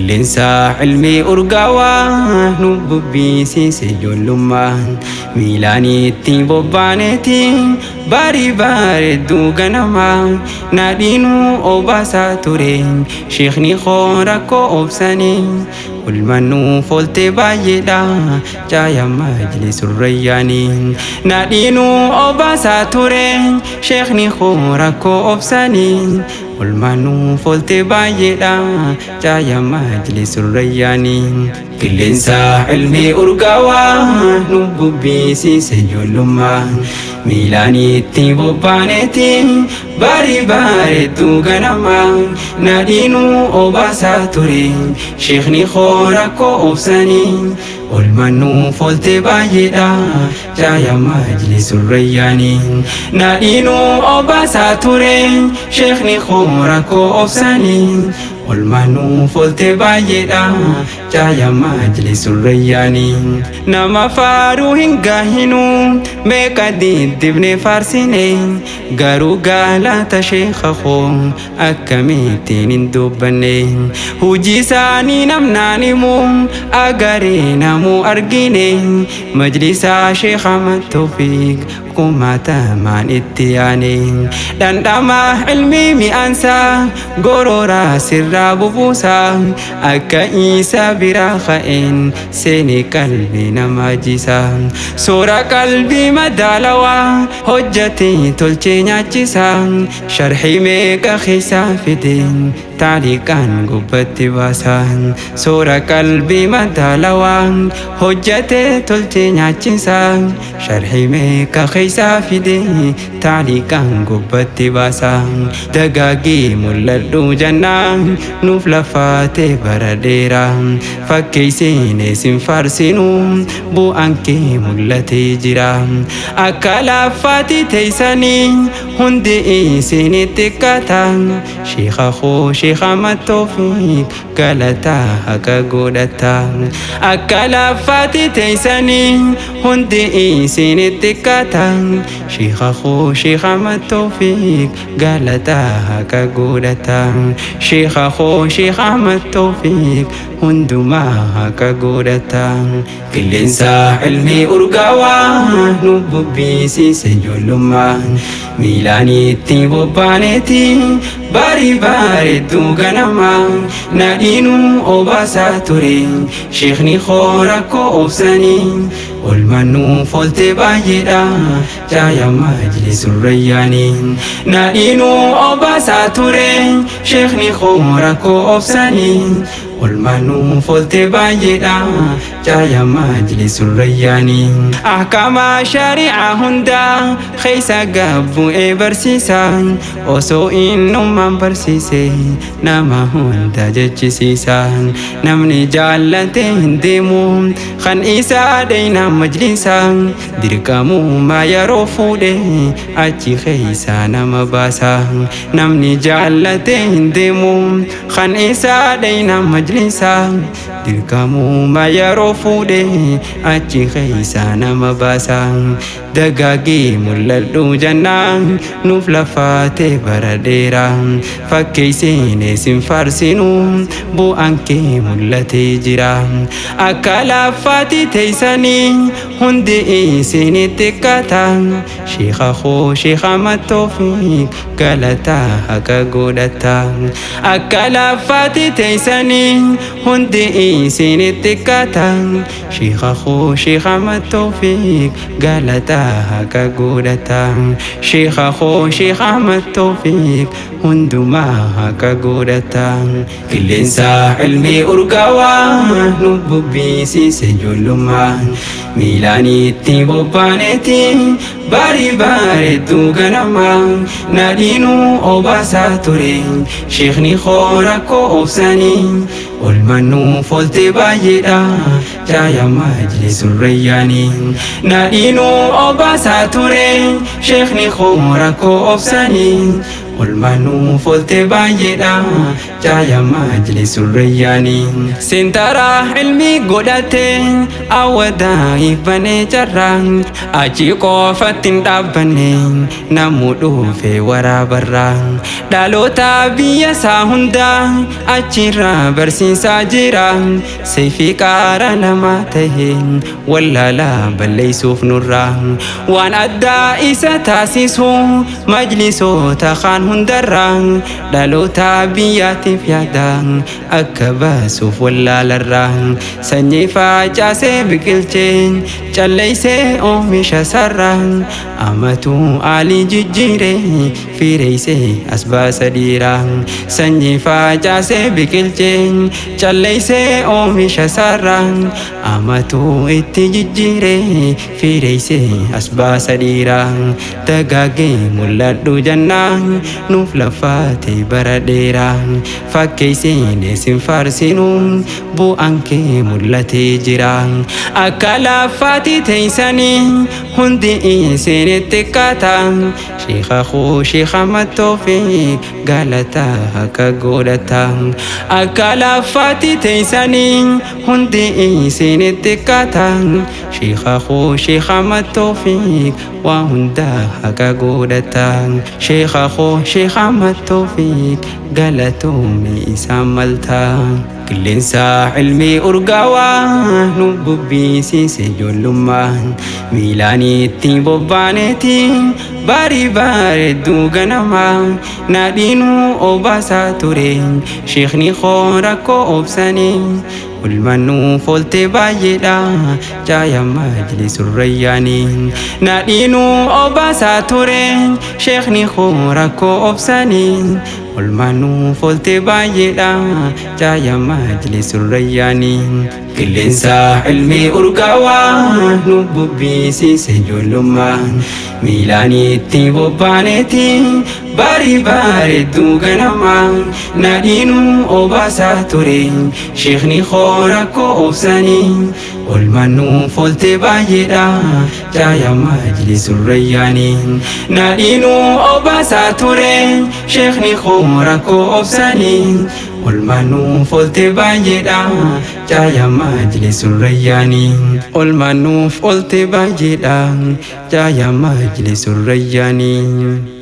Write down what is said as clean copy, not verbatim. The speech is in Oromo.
Qilleensa ilmii urgaawaa nu bubbisiise ijoollummaa miilaanitti bobbaaneeti barii bareedduu ganamaa nadhiinuu obaasaa ture sheekni koo rakkoo obsanii ulmannuu fooltee baay'eedha caaya majlisurrayyaanii nadhiinuu obaasaa ture sheekni koo rakkoo obsanii olmaanuu fooltee baay'eedha caaya majlisurrayyaanii. Qilleensa ilmii urgaawaa nu bubbisiise ijoollummaa miilaanitti bobbaaneeti barii bareedduu ganamaa nadhiinuu obaasaa ture sheekni koo rakkoo obsanii olmannuu fooltee baay'eedha caaya majlisurrayyaanii. Nadhiinuu obaasaa ture sheekni koo rakkoo obsanii olmaanuu fooltee baay'eedha caaya majlisurrayyaanii. Nama faaruu hin gaahinu meeqa diddibne faarsine garuu galata sheeka koo akkamittiin hin dubbanne hojii isaanii namnaan himu agaree namuu argine majlisaa Sheekh Ahmad Tawfiq kumaatamaan itti yaane dhandhama ilmii mi'aansaa gororaa sirraa bubuusaa akka isa biraa ka'een seene qalbii nama jisaa suura qalbii madaalawaa hojjate tolchee nyaachisaa sharxii meeqa keessaa fide taaliqaan gubbatti baasaa suura qalbii madaalawaa hojjate tolchee nyaachisaa sharxii meeqa keessaa fide taaliqaan gubbatti baasaa dagaagii mul'adhu jannaa nuuf lafaate bara dheeraa fakkeessine sin faarsinu bu'aan kee mul'atee jira akka lafaati teessanii hundi isinitti xiqqaata sheeka koo Sheekh Ahmad Tawfiq galataa haqa godhata akka lafaati teessanii hundi isinitti xiqqaata sheeka koo Sheekh Ahmad Tawfiq galataa haqa godhata sheeka koo Sheekh Ahmad Tawfiq hundumaa haqa godhata. Qilleensa ilmii urgaawaa nu bubbisiise ijoollummaa miilaanitti bobbaaneeti barii bareedduu ganamaa nadhiinuu obaasaa ture sheekni koo rakkoo obsanii olmannuu fooltee baay'eedha caaya majlisurrayyaanii. Nadhiinuu obaasaa ture sheekni koo rakkoo obsanii olmaanuu fooltee baay'eedha caaya majlisurrayyaanii. Ahkama shari'aa hundaa keessa gabbu'ee barsiisa osoo innummaan barsiise nama hunda jechisiisa namni jaallate hin deemu kan isaa dheeyna majlisa dirqamummaa yeroo fuudhe achi keessa nama baasa namni jaallate hin deemu kan isaa dheeyna majlisa dirqamummaa yeroo fuudhe achi keessa nama baasa dagaagii mul'adhu jannaa nuuf lafaate bara dheeraa fakkeessine sin faarsinu bu'aan kee mul'atee jira akka lafaati teessanii hundi isinitti xiqqaata sheeka koo Sheekh Ahmad Tawfiq galataa haqa godhata akka lafaati teessanii hundi isinitti xiqqaata sheeka koo Sheekh Ahmad Tawfiq galataa haqa godhata sheeka koo Sheekh Ahmad Tawfiq hundumaa haqa godhata. Qilleensa ilmii urgaawaa nu bubbisiise ijoollummaa miilaanitti bobbaaneeti barii bareedduu ganamaa nadhiinuu obaasaa ture sheekni koo rakkoo obsanii olmannuu fooltee baay'eedha caaya majlisurrayyaanii. Nadhiinuu obaasaa ture sheekni koo rakkoo obsanii Olmaan nuuf oolte baay'eedha caaya majlisul rayyaanii. Sentara ilmi godhate awwadaa ifbanee carraa achi qofatti hin dhaabbanne namuu dhufe waraabarraa. Dhaloota biyya isaa hundaa achirraa barsiisaa jira. Seefii qaara namaa tahe wallaalaa balleessuuf nurraa. Waan addaa isa taasisu majlisoota kaan hundarraa dhaloota biyyaatiif yaada akka baasuuf wallaalarraa. Sanyii facaasee biqilchee calleessee oomisha sarraa amatu alii jijjiiree fireessee as baasa dhiiraa. Sanyii facaasee biqilchee calleessee oomisha sarraa amatu itti jijjiiree fireessee as baasa dhiiraa. Dagaagee mul'adhu jannaa nuuf lafaate bara dheeraa. Fakkeesseen isin faarsinu bu'aan kee mul'atee jira. Akka lafaati teessanii hundi isinitti xiqqaata. Sheekha koo Sheekha Mattoofi galata akka godhata. Akka lafaati teessanii hundi isinitti xiqqaata. Sheekha koo Sheekha Mattoofi waa hundaa haqa godhata. Sheekha koo Sheekha Mattoofi galatoomii isaan malta. Qilleensa ilmii urgaawaa nu bubbisiise ijoollummaa miilaan itti bobbaaneeti barii bareedduu ganamaa nadhiinuu obaasaa ture sheekni koo rakkoo obsanii. Olmaan nuuf oolte baay'eedha caaya majlisul rayyaanii. Nadhiinuu obaasaa ture sheekni koo rakkoo obsanii. Olmaan nuuf oolte baay'eedha caaya majlisul rayyaanii. Qilleensa ilmii urgaawaa nu bubbisiise ijoollummaa miilaan itti bobbaaneeti barii bareedduu ganamaa nadhiinuu obaasaa ture sheekni koo rakkoo obsanii. Olmaan nuuf oolte baay'eedha caaya majlisul rayyaanii. Nadhiinuu obaasaa ture sheekni koo rakkoo obsanii. Olmaan nuuf oolte baay'eedha caaya majlisul rayyaanii. Olmaan nuuf oolte baay'eedha caaya majlisul rayyaanii.